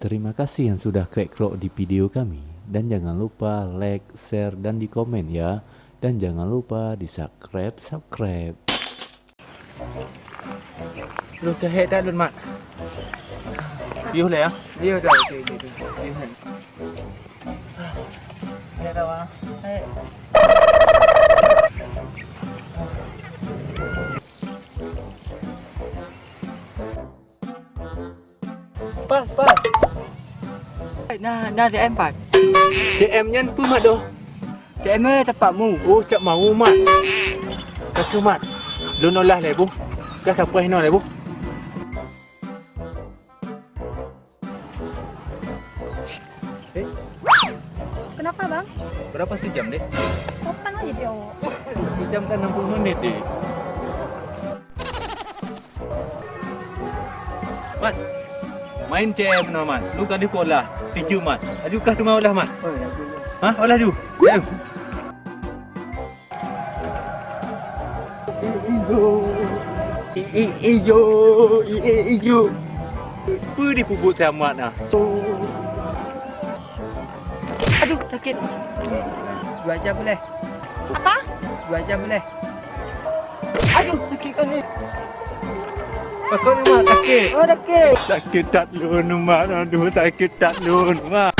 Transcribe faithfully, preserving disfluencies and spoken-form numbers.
Terima kasih yang sudah klik-klik di video kami. Dan jangan lupa like, share, dan di komen ya. Dan jangan lupa di subscribe, subscribe. Loh, keuhek that lôn, Mat. Piôh lé, ya? Iya, dah, okey, okey, okey. Piôh, Mat. Ya, dah, Mat. Hai. Pas, pas. Na, na A T M, Pat. A T M nyan peue, Mat, doh? A T M nyan teumpat mu. Oh, cak mau, Mat. Ka keuh, Mat. Lôn olah lé boh. Ka sampai hinoe lé boh. Eh? Kenapa, Bang? Berapa sejam, Dek? Sopan aja dia, awak. Sejam kan enam puluh menit, Dek. Mat, main C M no, Mat. Lu ka deuh kuolah. Sijeuem, Mat. Aju kah teuma olah, Mat? Oh, ya, ya. Hah? Olah ju. Ayo. I, i, yo. I, i, i, yo. I, i, i, yo. Peue dipeubuet si Amat na? Aduh, sakit. Dua jam boleh? Apa? Dua jam boleh? Aduh, sakit kan ni. Pakon ni, Mat, sakit? Oh, sakit. Sakit that lôn, Mat. Aduh, sakit that lôn, Mat.